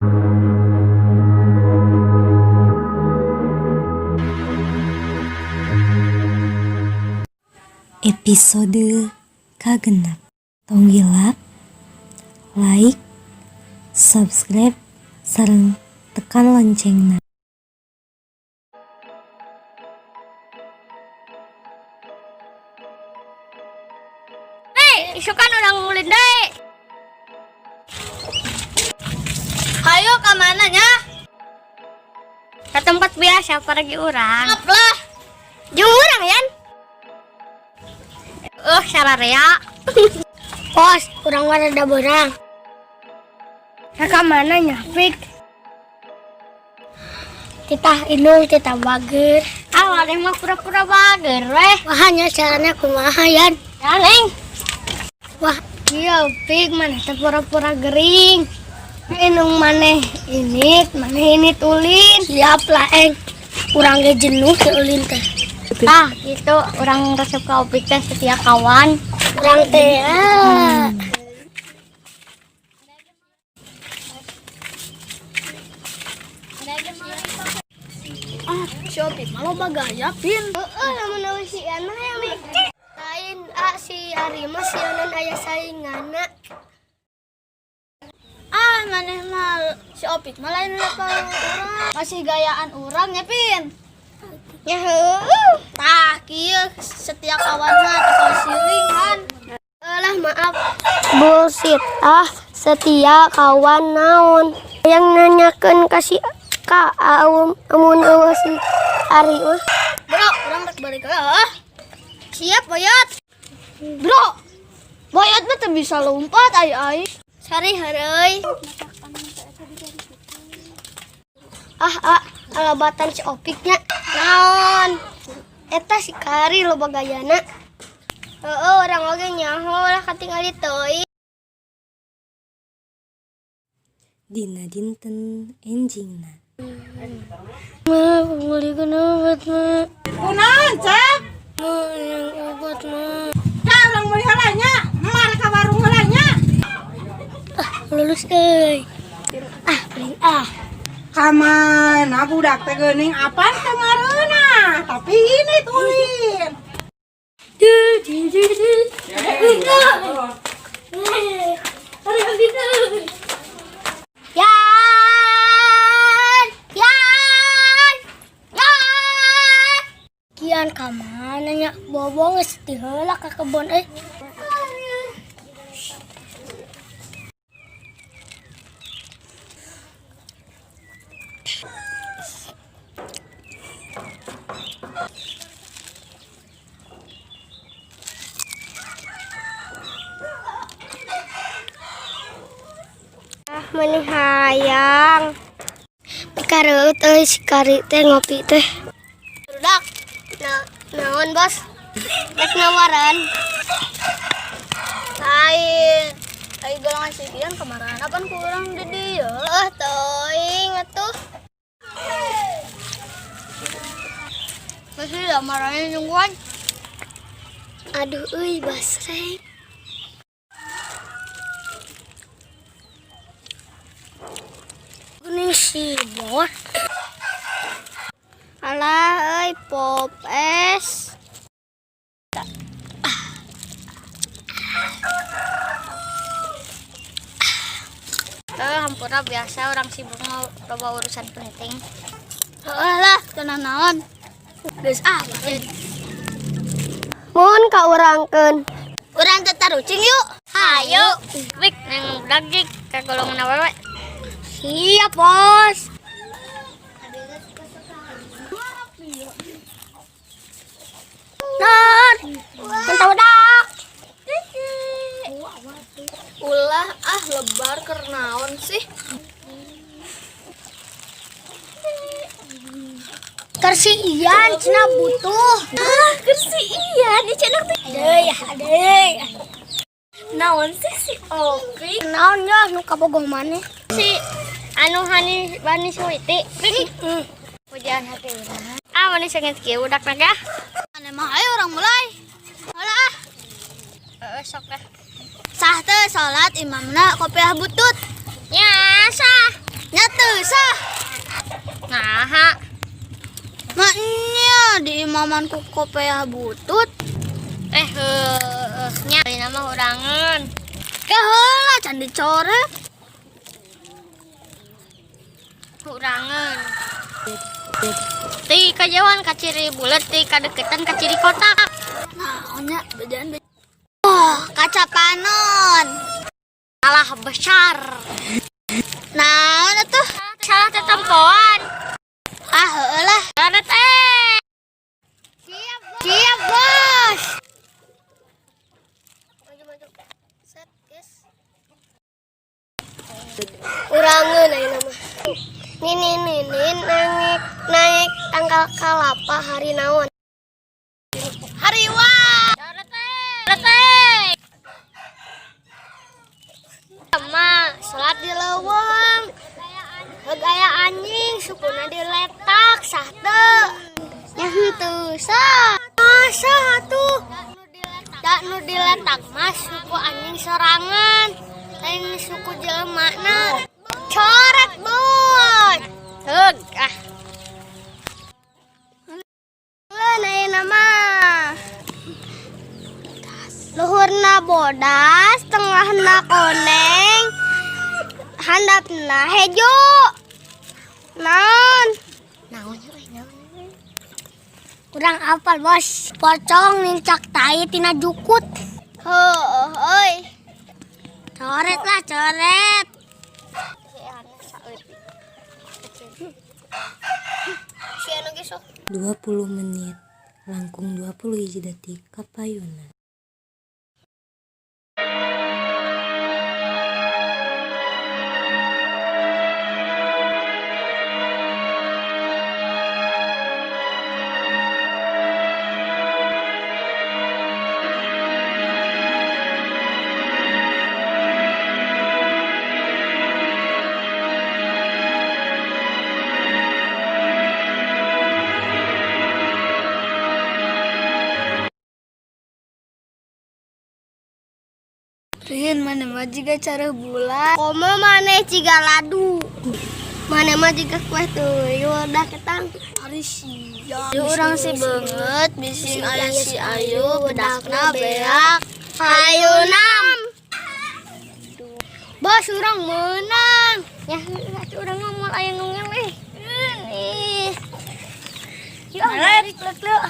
Episode kagenep. Tong hilap like, subscribe, sareng tekan loncengna. Hei, isukan urang ulin deui. Hayu ka mana nya? Ke tempat biasa pergi urang. Maaf lah. Jeung urang, Yan. Sararea. Bos, urang mah rada beurang. Ka mana nya, Pik? Titah indung, titah bager. Ah, maneh mah pura-pura bager weh. Wah, nya caranya kumaha, Yan? Ya, Neng. Wah, iya, Pik, maneh teh pura-pura gering. Indung maneh ini ulin. Siap lah, Eng. Urang ge jenuh ke ulin teh. Tah, gitu urang resep ka Opik teh setia kawan. Urang teh ah. Ah, si Opik mah loba gaya, Pin. Heeh, lamun euweuh si Ian mah hayang mikir. Lain ah, si Ari mah sieun aya sainganna. Ah, maneh mah si Opik mah lain level urang. Masih gayaan urang ya, Pin. Ya heueuh. Tah, kieu setia kawan mah teu siling kan. Alah, maaf. Bullshit. Ah, setia kawan naon? Yang nanyakeun ka si ka aum amun euweuh si Ari mah. Bro, urang rek balik ah. Siap, Boyot. Bro. Boyot mah teu bisa lompat ai ai. Sari heureuy. Ah, ah, alabatan si Opiknya. Naon? Eta si Kari loba gayana. Heeh, urang oge nyaho lah katingali teuing. Dina dinten enjingna. Ma, pangmeulikeun obat, Ma. Kunaon, Cep? Ma, yang obat, Ma. Ka urang meuli heula nya, emak ka warung heula nya. Ah, lulus euy. Ah, paling ah. Ka mana budak teh geuning apan teu ngareunah, tapi ini tulin. Du, du, du, du. Yan! Yan! Yan! Kian ka mana nya? Bobo geus ti heula ka kebon euy. Ah, meuni hayang. Pikareut euy si Kari teh ngopi teh. Budak. Na, naon, Bos? Rek nawaran. Lain. Ai golongan si Kian kemarin apaan kurang di dieu? Oh, teuing atuh. Pasti da marahnya nungguan. Aduh euy, basreng. Geuning si Bos. Alah euy, pop es. Eh, hampura biasa urang sibuk mau loba urusan penting. Heeh lah, tenang naon. Geus ah, balik. Mun ka urangkeun. Urang teh tarucing yuk. Hayu, Wik, neng budak jik ka golongan awewe. Siap, Bos. Nor, mantap budak. Ulah ah lebar keur naon sih? Keur si Ian cenah butuh. Ah, keur si Ian ieu cenah teh. Aduh, ya, aduh. Naon sih si Opik? Naon ya nu kabogoh maneh? Si anu hani bani suwiti. Wik. Pujaan hati urang. Ah, mani sanget kieu budak naga. Maneh mah ayo urang mulai. Heula ah. Heeh, sok dah. Sah teh salat imamna kopiah butut. Ya, sah. Diimaman ku kopeah butut. Eh, heueuh nya ayeuna mah hurangeun. Ke heula can dicoret. Hurangeun. Ti kajauhan kaciri bulat, ti kadeketan kaciri kotak. Naon nya bejaan. Oh, kaca panon. Salah besar. Naon atuh? Salah tetempoan. Ah, heueuh lah. Coret eh. Siap, siap, Bos. Maju, maju. Set, guys. Urangeun ayeuna mah. Nini nini naik naik tangkal kalapa hari naon? Hariwa. Coret eh. Coret eh. Sama salat di leuweung. Gaya anjing sukuna diletak sah teu? Nya henteu sah. Masa atuh? Da nu diletak mah suku anjing sorangan. Lain suku jelema na. Coret, Bos. Heug ah. Leun ayeuna mah. Luhurna bodas, tengahna koneng, handapna hejo. Naon? Naon euy, naon euy? Kurang apal, Bos. Pocong nincak tai tina jukut. Heueuh euy. Coret lah, coret. Si anu saeutik. Si anu ge sok. 20 menit langkung 21 detik kapayunna. Rian, maneh mah jiga cara bulan. Komo maneh jiga ladu. Maneh mah jiga kue tuyul dah ketang. Ari sia. Urang si beungeut bising aya si Ayu bedakna beak. Hayu nam. Bos, urang menang. Ya, atuh urang mah moal aya nu ngeleh. Ih. Yuk, ah, balik, lek, lek.